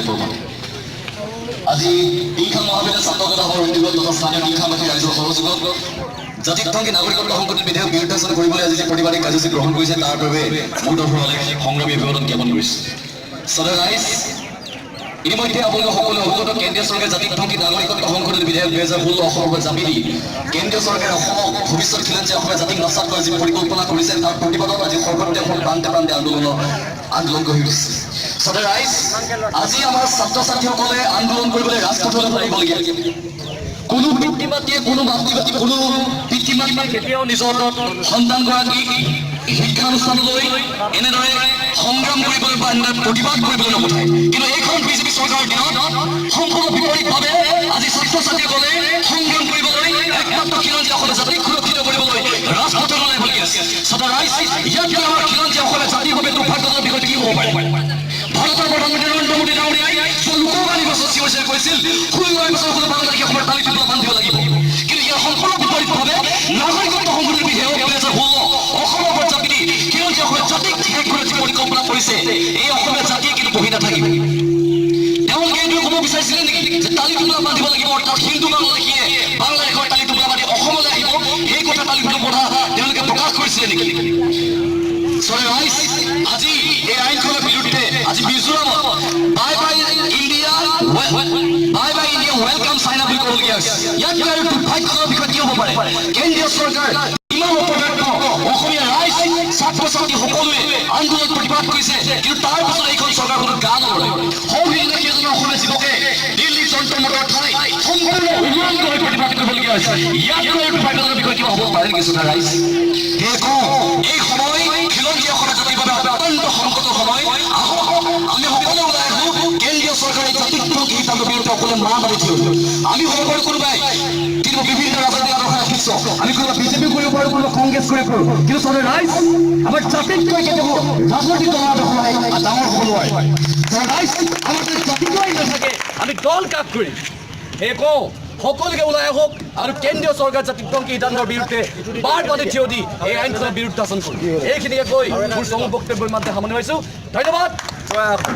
বৰ্মনে। আজি টিংখাং মহাবিদ্যালয় ছাত্ৰ সভাৰ উদ্যোগত তথা স্থানীয় টিংখাংবাসী ৰাইজৰ সহযোগত জাতিধ্বংসী নাগৰিকত্ব সংশোধনী বিধেয়ক বিৰুদ্ধাচৰণ কৰিবলৈ আজি যি প্ৰতিবাদী কাৰ্যসূচী গ্ৰহণ কৰিছে, তাৰ বাবে মোৰ তৰফৰ অলেখ সংগ্ৰামী অভিবাদন জ্ঞাপন কৰিছে। শ্ৰদ্ধাৰ ৰাইজ, ইতিমধ্যে আপোনালোকে সকলোৱে অৱগত, কেন্দ্ৰীয় চৰকাৰে জাতিধ্বংসী নাগৰিকত্ব সংশোধনী বিধেয়ক 2016 অসমৰ ওপৰত জাপি দি কেন্দ্ৰীয় চৰকাৰে অসমক ভৱিষ্যত খিলঞ্জীয়া অসমীয়া জাতিক নস্যাৎ কৰাৰ যি পৰিকল্পনা কৰিছে, তাৰ প্ৰতিবাদত আজি সৰ্বত্ৰে অসমৰ প্ৰান্তে প্ৰান্তে আন্দোলন গঢ়ি উঠিছে। শ্ৰদ্ধাৰ ৰাইজ, আজি আমাৰ ছাত্ৰ ছাত্ৰীসকলে আন্দোলন কৰিবলৈ ৰাজপথলৈ আহিবলগীয়া। কোনো পিতৃ মাতৃয়ে, কোনো পিতৃ মাতৃয়ে কেতিয়াও নিজৰ সন্তানগৰাকীক শিক্ষানুষ্ঠানলৈ এনেদৰে সংগ্ৰাম কৰিবলৈ বা এনেদৰে প্ৰতিবাদ কৰিবলৈ নপঠায়। কিন্তু এইখন বিজেপি চৰকাৰৰ দিনত সম্পূৰ্ণ বিপৰীতভাৱে আজি ছাত্ৰ ছাত্ৰীসকলে সংগ্ৰাম কৰিবলৈ, একমাত্ৰ খিলঞ্জীয়া অসমীয়া জাতিক সুৰক্ষিত কৰিবলৈ ৰাজপথলৈ আহিবলগীয়া আছে। শ্ৰদ্ধাৰ ৰাইজ, ইয়াতকৈ আমাৰ খিলঞ্জীয়া অসমীয়া জাতিৰ বাবে দুৰ্ভাগ্যজনক বিষয় কি হ'ব পাৰে? ভাৰতৰ প্ৰধানমন্ত্ৰী নৰেন্দ্ৰ মোদী ডাঙৰীয়াই লোকসভা নিৰ্বাচনত চিঞৰি চিঞৰি কৈছিল, 16 বছৰ কোনো বাংলাদেশী অসমৰ তালি টোপোলা বান্ধিব লাগিব। কিন্তু ইয়াৰ সম্পূৰ্ণ বিপৰীতভাৱে নাগৰিকত্ব সংশোধনী বিধেয়ক 2016 অসমৰ ওপৰত জাপি দি খিলঞ্জীয়া অসমীয়া জাতিক শেষ কৰাৰ যি পৰিকল্পনা কৰিছে, এই অসমীয়া জাতিয়ে কিন্তু বহি নাথাকিব। তেওঁলোকে এইটো ক'ব বিচাৰিছিলে নেকি যে তালি টোপোলা বান্ধিব লাগিব, অৰ্থাৎ হিন্দু বাংলাদেশীয়ে বাংলাদেশৰ তালি টোপোলা বান্ধি অসমলৈ আহিব? সেই কথা তালি টোপোলা বন্ধা তেওঁলোকে প্ৰকাশ কৰিছিলে নেকি? শ্ৰদ্ধাৰ ৰাইজ, আজি এই আইনখনৰ বিৰুদ্ধে আজি মিজোৰামত "Bye bye India, bye bye India, welcome China" বুলি ক'বলগীয়া হৈছে। ইয়াতকৈ আৰু দুৰ্ভাগ্যজনক বিষয় কি হ'ব পাৰে? কেন্দ্ৰীয় চৰকাৰ ইমান অপদাৰ্থ। অসমীয়া ৰাইজ, ছাত্ৰ ছাত্ৰী সকলোৱে আন্দোলন প্ৰতিবাদ কৰিছে, কিন্তু তাৰ পাছত এইখন চৰকাৰ কোনো গা নলৰে। সৌ সিদিনা কেইজন অসমীয়া যুৱকে দিল্লী যন্তৰ মন্তৰ ঠাইত সম্পূৰ্ণ উলংগ হৈ প্ৰতিবাদ কৰিবলগীয়া হৈছে। ইয়াতকৈ আৰু দুৰ্ভাগ্যজনক বিষয় কিবা হ'ব পাৰে নেকি, শ্ৰদ্ধাৰ ৰাইজ? সেয়ে কওঁ, এই সময় খিলঞ্জীয়া অসমীয়া জাতিৰ বাবে অত্যন্ত সংকটৰ সময়। আহক, আমি সকলো ওলাই আহোঁ। কেন্দ্ৰীয় চৰকাৰে জাতিধ্বংসী সিদ্ধান্তৰ বিৰুদ্ধে সকলোৱে মাত মাতি থিয় দিওঁ। আমি হ'ব পাৰোঁ কোনোবাই কিন্তু বিভিন্ন ৰাজনৈতিক আদৰ্শ ৰাখিছ, আমি কোনোবা বিজেপি কৰিব পাৰোঁ, কোনোবা কংগ্ৰেছ কৰিব পাৰোঁ, কিন্তু শ্ৰদ্ধাৰ ৰাইজ, আমাৰ জাতিতকৈ কেতিয়াও ৰাজনৈতিক দলৰ আদৰ্শ ডাঙৰ হ'ব নোৱাৰে। ৰাইজ, আমাৰ যদি জাতিটোৱেই নাথাকে, আমি দল কাক কৰিম? সেয়ে কওঁ, সকলোকে ওলাই আহক আৰু কেন্দ্ৰীয় চৰকাৰ জাতিধ্বংসী সিদ্ধান্তৰ বিৰুদ্ধে মাত মাতি থিয় দি এই আইনখনৰ বিৰুদ্ধাচৰণ কৰোঁ। এইখিনিকে কৈ মোৰ চমু বক্তব্য ইমানতে সামৰণি মাৰিছোঁ। ধন্যবাদ, জয় অসম।